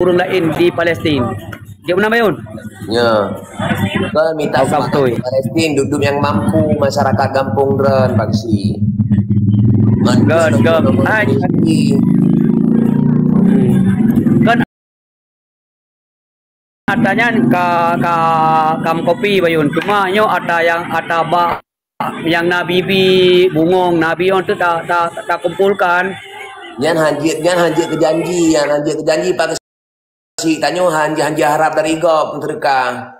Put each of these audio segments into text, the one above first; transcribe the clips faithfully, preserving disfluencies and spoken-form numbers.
ureuëng laén di Palestin. Jeuet meunan, Bayun? Ya. Kami tak Oh, ka beutôi. Palestin, duduk yang mampu masyarakat gampông droen, Pak Geuchik. Gèt, gèt. Hai. Hmm. Kan ata nyan ka, ka, ka meukopi, Bayun. Cuma nyoe ata nyang, ata bak nyang na bibi, bungong, na biong tu ta, ta, ta kumpulkan. Nyan hanjeuet, nyan hanjeuet keujanji, nyan hanjeuet keujanji Pak Geuchik. Tanyoe hanjeuet, hanjeuet harap dari gob seudeukah.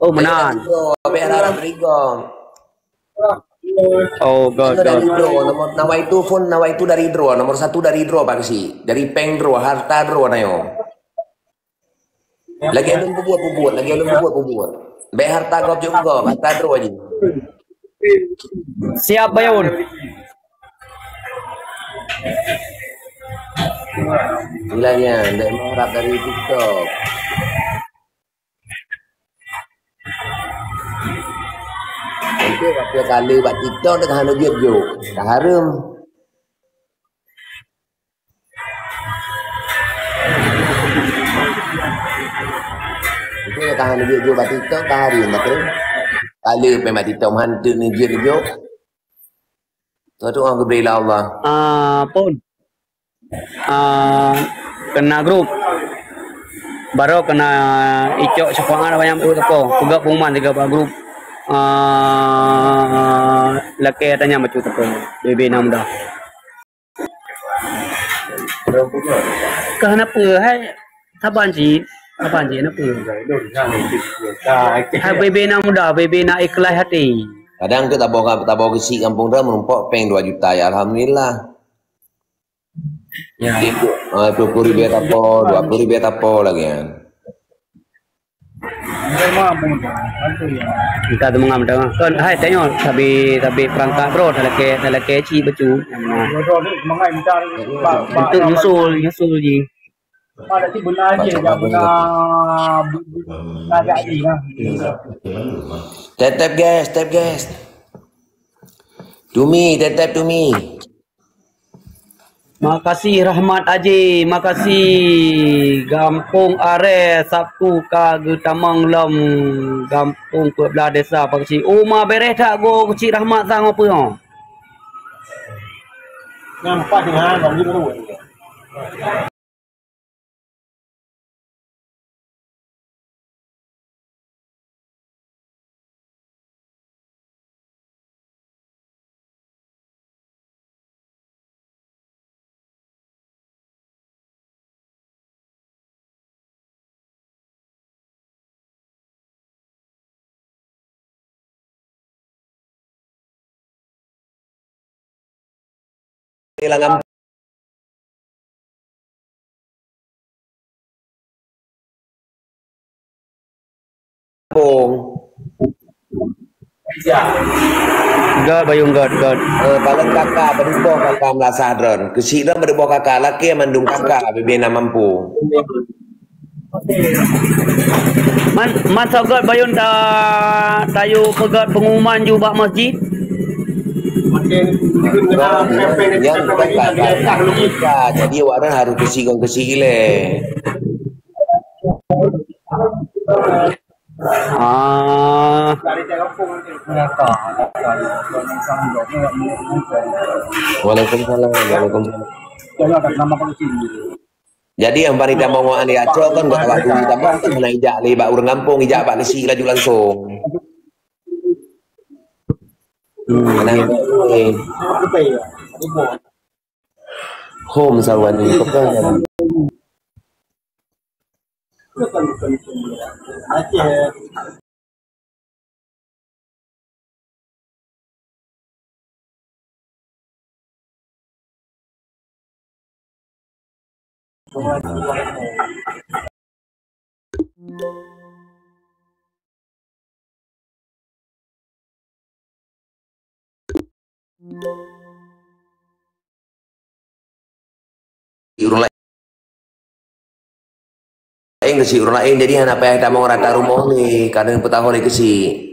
Oh, meunan. Bèk harap dari gob. Oh, gèt, dari gèt. Droe. Nomor, nawaitu pun, nawaitu dari droe. Nomor satu dari droe, Pak Geuchik. Dari péng droe, harta droe na nyoe. Lagèe lôn peubuet, peubuet. Lagèe lôn peubuet, peubuet. Bèk harta gob jok gob, harta droe jih. Siap, Bayun. Gila nyan, bèk meuharap dari TikTok. Nanti waktu kali bak TikTok, dia hana jeuet jok. Dah hareuem. Itu ka hana jeuet-jeuet bak TikTok, ka hari nyan, betul? Kali pun bak TikTok, manteuek ni jeuet-jeuet. Tu, tu orang geubri lé Allah. Ah, pun. Ah, keu na grup. Baru keu na icok syafaat banyak bacut teuko. Peugah pengumuman tiga bak grup. Ah, lakèe tanya bacut teuko. B B enam dah. Kah na peue, hai? Saban cit, saban cit, na peue? Hai, B B na muda, B B na ikhlas hati. Kadang tu taboh, taboh geuchik gampông dah meurumpok péng dua juta, ya alhamdulillah. Ya. Itu, ah, dua puluh ribu tapo, dua puluh ribu tapo lagi kan. Entah tu mengam dah. Kon hai tanyoe sabe, sabe perangkat bro, talakèe, talakèe cit bacut. Untuk nyusul, nyusul ji. Tep-tep guys, tep guys. Tumi, tep-tep Tumi. Makasih Rahmat Aji, makasih. Gampông Arè Sabtu ka geutamong lom gampông peuet blah desa Pakcik. Uma bereh that go Cik Rahmat sang opeue? Nyang pas dengan bang gitu. Lam gampông. Göt, Bayung, göt, göt. Eh, paleng kaka, padum boh kaka meulasah droen. Keuchik droen padum boh kaka, lakèe mandum kaka, bibina mampu. Man, man soe göt Bayun ta, tayue peugöt pengumuman ju bak masjid? Nyan, nyan bukan kata. Jadi awak nyan harus keuchik ngon keuchik ilèe. Ah. Waalaikumsalam, waalaikumsalam. Jadi, nyang panitia mongok aneuk Acok kan, buat waktu tambah kan, hana ijak lé bak ureueng gampông, ijak bak lesi laju langsung. Hmm. Hana, eh. Home sawan ni, bukan. Ureueng laén, keuchik ureueng laén, jadi hana payah tamong rata rumoh lé, karena peutahu lé keuchik.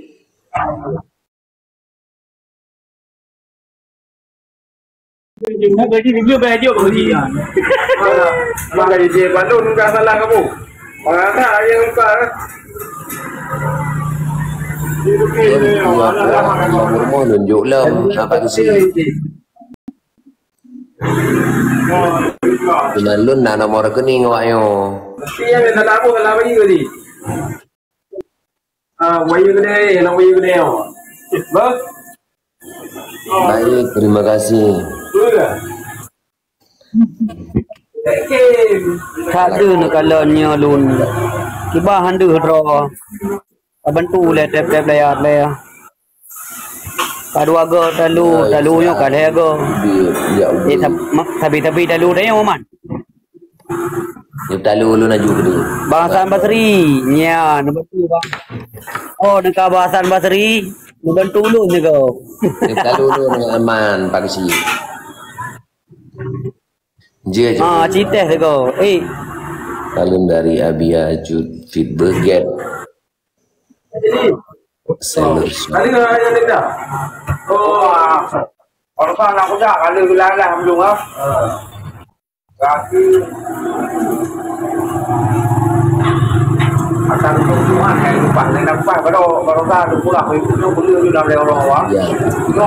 Nak gaji tiga belas jom gaji. Abang gaji dia balon bukan salah kamu. Orang tak ada yang bukan. Nomor rumah nunjuk lom. Nampak tu sih. Cuma lôn na nomor rekening awak nyoe. Tapi yang salah apa, salah bayi tadi? Ah, wayang gede, nak wayang gede, oh. Bah? Baik, terima kasih. Betul ke? Ka deuh neukalon nyoe lôn. Kiban han deuh droe. Ka bantu lé tép-tép layar lé. Ka dua go talu, talu nyoe ka lhèe go. Eh, tab-, ma-, tapi, tapi talu tanyoe, Man. Nyoe talu ulôn aju keudeh. Bang Hasan Basri, nya, neubantu, Bang. Oh, neuka Bang Hasan Basri, neubantu ulôn sigoe. Nyoe talu ulôn ngon Aman, Pak Geuchik. Jeuet, jeuet. Ah, citeh sigoe. Eh. Salam dari Abia Cut Fit Berget. Salam. Ada ke yang ada? Oh, ah. Orang nak kujak, kalau gelah-gelah belum, ah. Kaki. Akan Tuhan yang lepas, yang lepas, baru, baru dah, tu pulang, itu, tu, boleh, tu, dah, orang awak. Ya.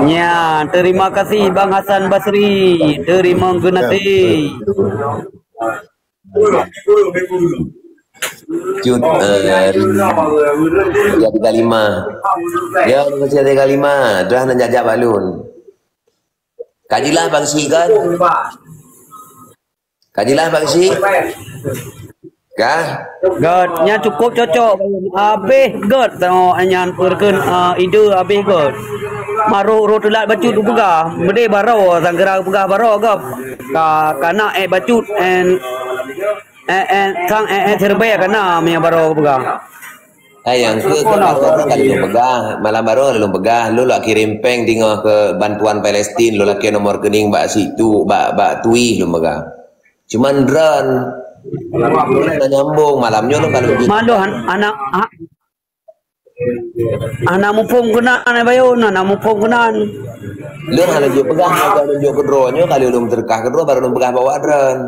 Nya, terima kasih Bang Hasan Basri. Terima kasih. Cut, eh, Ria tiga lima. Ya, Ria tiga lima. Dah nak jajak balon. Ka jeulaih Bang Geuchik kan? Ka jeulaih Bang Geuchik? Ka? Göt, nyan cukup cocok. Abéh göt tengok nyan peureukeun, ah, ide abéh göt. Maroh roh teulat bacut peugah, meudeh baroe sanggeura peugah baroe göt. Ka, ka na ék bacut, en, en, en, sang, en, en, siribèe ka na meunyoe baroe peugah. Hai, nyang keu, keu, keu, keu, ka lôn peugah, malam baroe lôn peugah, lôn lak kirém péng teungoh keu bantuan Palestin, lôn lakèe nomor rekening bak situ, bak, bak Tui lôn peugah. Cuman droen, lôn hana nyambung, malam nyoe lôn ka lôn jeuet. Malu han-, anak, ha-, hana muphom keunan, eh, Bayon, hana muphom keunan. Lôn hana jeuet peugah, hana lôn jeuet keudroe nyoe, ka lôn teureukah keudroe, baru lôn peugah bak awak droen.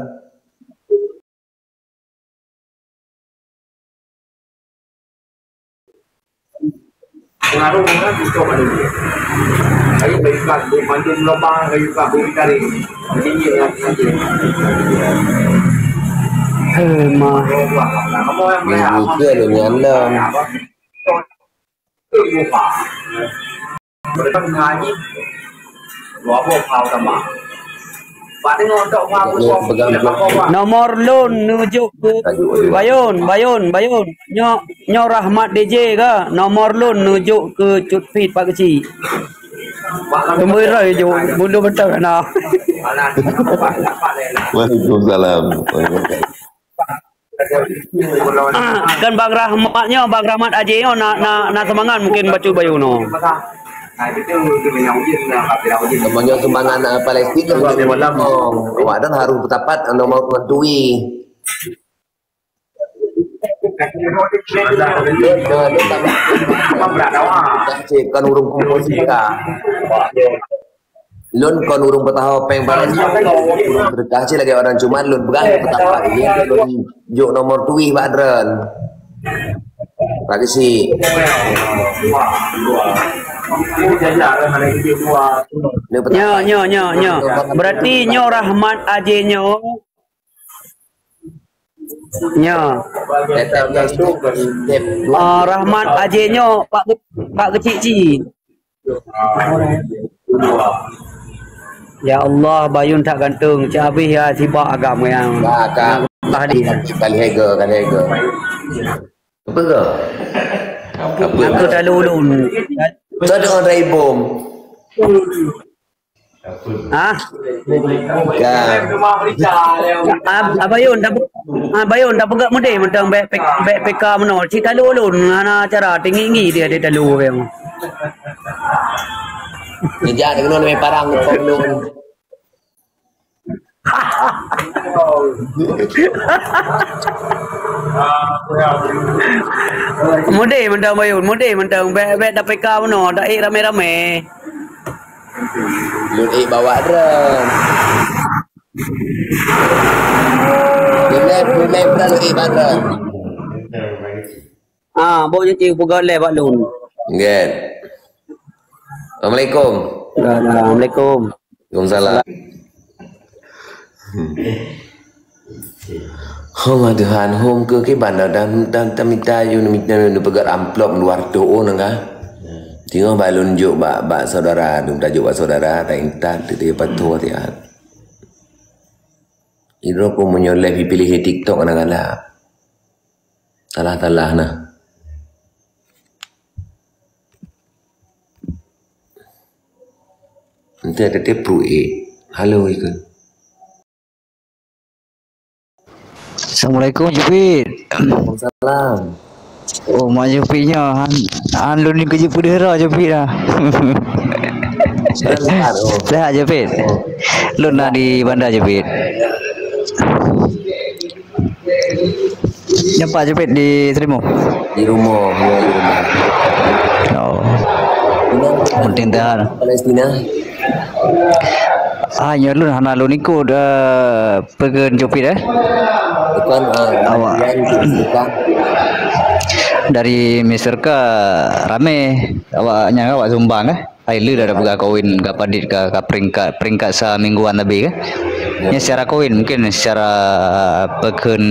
Pengaruh dengan sistem manusia. Kayu kayu kat, bu mandum lubang, kayu kat, bu tarik. Tinggi dengan tinggi. Hei, ma. Kamu yang melihat, kamu yang melihat. Apa? Nomor lôn neujok keu Bayon, Bayon, Bayon. Nyoe, nyoe Rahmat D J ka. Nomor lôn neujok keu Cut Fit Pak Geuchik. Keumbui roh jok, bulu beutôi na. Waalaikumsalam. Ah, kan Bang Rahmat nyoe, Bang Rahmat Aje nyoe na, na, na seumangat mungkin bacut Bayon nyoe. Seumangat sumbangan, eh, Palestin, awak dan harus beutapat, eh, nomor ngon Tui. Kan ureueng kumpul sita. Lôn kon ureueng peutaho péng barang, ureueng teuka cit lagèe orang cuman lôn peugah lôn peutapat. Lôn jok nomor Tui bak droen. Pak Geuchik. Nyoe, nyoe, nyoe, nyoe. Berarti nyoe Rahmat Aje nyoe. Nyoe. Ah, Rahmat Aje nyoe Pak Ge-, Pak Geuchik cit. Ya Allah, Bayon that ganteng. Cit abéh ya sibak agam nyang. Bah, ka. Bah di. Kali hega, kali hega. Apa ke? Apa? Aku tak lulun. Tak ada orang ibum. Ha? Ka. Ab-, Abayun dah pe-, Abayun dah peugah mudeh mantong bèk pe-, bèk P K meunoe. Cit talu ulôn hana cara tinggi-tinggi dia, dia talu orang. Ngejar dengan orang parang kau ulôn. Mudeh mantong Bayun, mudeh mantong bèk, bèk dah P K meunoe, dah ék ramé-ramé. Lôn ék bak awak droe. Lôn ék, lôn ék bak droe. Ah, boh nyoe cit peugah lé bak lôn. Nggak. Assalamualaikum. Assalamualaikum. Waalaikumsalam. Hom Tuhan, hom keu kiban dah, dah, dah, dah mita yue, mita yue peugah amplop luar tu, oh, nangka. Tengok bak lôn jok bak, bak saudara, lôn tajok bak saudara, tak intat, tu dia patuh dia. Idro ko meunyoe lé piléh TikTok na galak. Salah-salah na. Nanti ada dia pru eh. Halo ikut. Assalamualaikum Jupit. Waalaikumsalam. Oh, mak Jupit nyoe han, han lôn ni keujeuet peudeuh droe Jupit dah. Sehat, oh. Sehat Jupit. Lôn na di Banda Jupit. Nyoe pat Jupit di Serimuh? Di rumoh, ya, di rumoh. Oh. Penting tahan. Palestina. Ah, nyoe lôn hana lôn ikut, eh, peugah Jupit, eh. Bukan, eh, awak. Dari Mister K ramé. Awak nyang awak sumbang, eh. Hai lé dah peugah koin ka padit ka, ka peringkat, peringkat sa mingguan lebih kan. Ya. Ini secara koin mungkin secara pekon